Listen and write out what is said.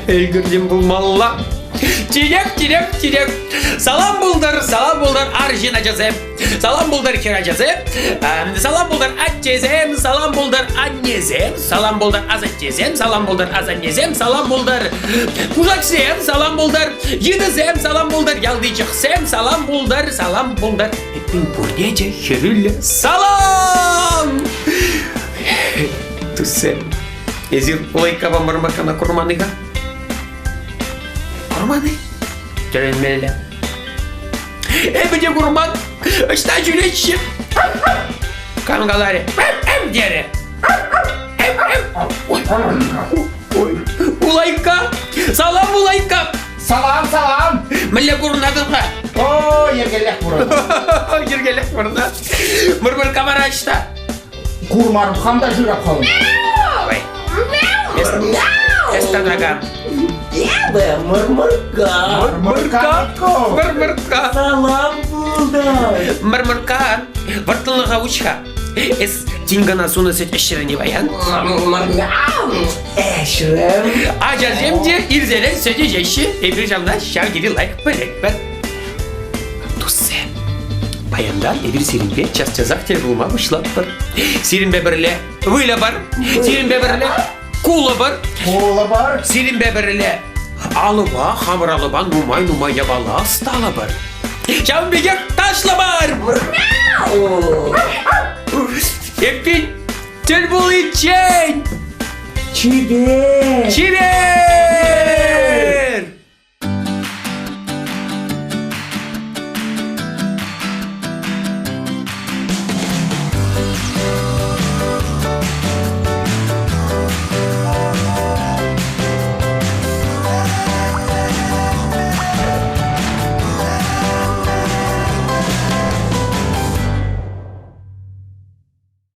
Ӗлкӗртӗм пулмалла. Тинех, тинех, тинех. Салам пултӑр, салам пултӑр арҫын ачасем. Салам пултӑр хӗр ачасем. Салам пултӑр аттесем, салам пултӑр аннесем, салам пултӑр асаттесем, салам пултӑр асаннесем, салам пултӑр кушаксем, салам пултӑр йытӑсем, салам пултӑр ялти чӑхсем, салам пултӑр, салам пултӑр. Эппин пурне те хӗрӳллӗ салам! Туссем, эсир лайкапа мӑрмакана курман-и-ха? Курман-и? Тӗлӗнмелле. Эпӗ те курман. Ӑҫта ҫӳреҫҫӗ? Кам каларӗ? Эм терӗ. Ой, ой, Улайка! Салам, Улайка! Салам, салам! Мӗнле пурӑнатӑн-ха? О, йӗркеллех пурӑнать. Йӗркеллех пурӑнать. Мӑр-мӑр камара ӑҫта? Курмарӑм, хам та шырап халӑм. Ой. Эс такам. Эпӗ мӑрмӑрка. Мӑрмӑрка. Мӑрмӑрка. Салам пултӑр. Мӑрмӑрка. Вӑрттӑнлӑха уҫ-ха. Эс тин кӑна сунӑ сӗт ӗҫрӗн-и паян? Ӗҫрӗм. Ачасем те ирсерен сӗт ӗҫеҫҫӗ. Эпир ҫавна ҫав тери лайӑх пӗлетпӗр. Туссем, паянтан эпир сирӗнпе час-часах тӗл пулма пуҫлатпӑр. Сирӗнпе пӗрле выльӑпӑр, сирӗнпе пӗрле кулӑпӑр. Кулӑпӑр. Сирӗнпе пӗрле алӑпа, хамӑр алӑпа нумай-нумай япала ӑсталӑпӑр. Ҫавӑн пекех ташлӑпӑр! Эппин, тӗл пуличчен! Чипер! Чипер!